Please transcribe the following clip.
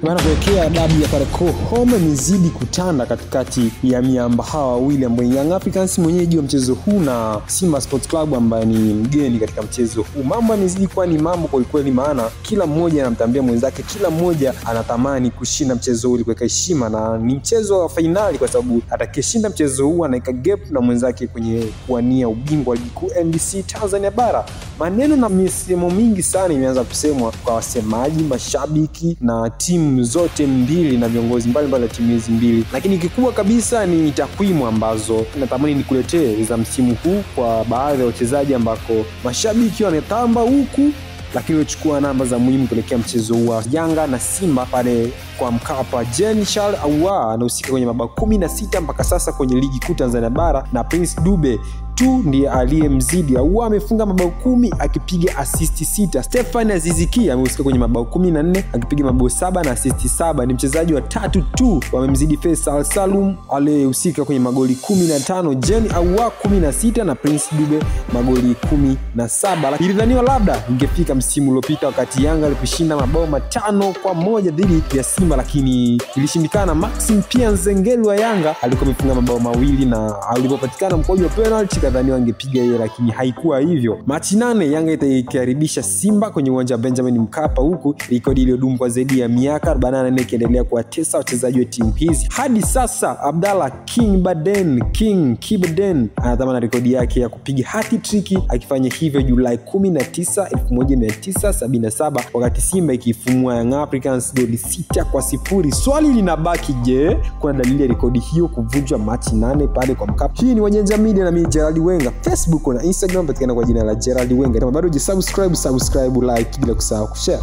Bana, kuelekea dabi ya Kariakoo, homa imezidi kutanda katikati ya miamba hawa wawili ambao Young Africans mwenyeji wa mchezo huu na Simba Sports Club ambaye ni mgeni katika mchezo huu. Mambo yamezidi kuwa ni mambo kwa kweli, maana kila mmoja anamtambia mwenzake, kila mmoja anatamani kushinda mchezo huu ili kuweka heshima, na ni mchezo wa fainali kwa sababu atakayeshinda mchezo huu anaweka gap na mwenzake kwenye kuwania ubingwa wa ligi kuu NBC Tanzania Bara. Maneno na misemo mingi sana imeanza kusemwa kwa wasemaji, mashabiki na timu zote mbili na viongozi mbalimbali wa timu hizi mbili, lakini kikubwa kabisa ni takwimu ambazo natamani nikuletee za msimu huu kwa baadhi ya wachezaji ambako mashabiki wanatamba huku, lakini wachukua namba za muhimu kuelekea mchezo huu wa Yanga na Simba pale kwa Mkapa. Jean Charles Ahoua anahusika kwenye mabao 16 mpaka sasa kwenye ligi kuu Tanzania Bara, na Prince Dube tu ndiye aliyemzidi. Ahoua amefunga mabao 10 akipiga asisti 6. Stefan Aziziki amehusika kwenye mabao 14 akipiga mabao 7 na asisti 7. Ni mchezaji wa tatu tu wamemzidi Faisal Salum aliyehusika kwenye magoli 15, Jean Ahoua 16 na Prince Dube magoli 17. Ilidhaniwa labda ingefika msimu uliopita wakati Yanga aliposhinda mabao 5-1 dhidi ya Simba, lakini ilishindikana. Maxim pia Nzengeli wa Yanga alikuwa amefunga mabao 2 na alipopatikana mkwaju wa penalty kadhaniwa angepiga yeye, lakini haikuwa hivyo. Machi 8 Yanga itaikaribisha Simba kwenye uwanja wa Benjamin Mkapa, huku rekodi iliyodumu kwa zaidi ya miaka 44 ikiendelea kuwatesa wachezaji wa timu hizi hadi sasa. Abdallah King Baden King Kibaden anatamana rekodi yake ya kupiga hat-trick akifanya hivyo Julai 19, 1977 wakati Simba ikifumua Young Africans goli 6-0. Swali linabaki, je, kuna dalili ya rekodi hiyo kuvunjwa Machi 8 pale kwa Mkapa? Hii ni Wajanja Media na mimi Gerald Wenga. Facebook na Instagram patikana kwa jina la Gerald Wenga. Kama bado hujasubscribe, subscribe, like bila kusahau kushare.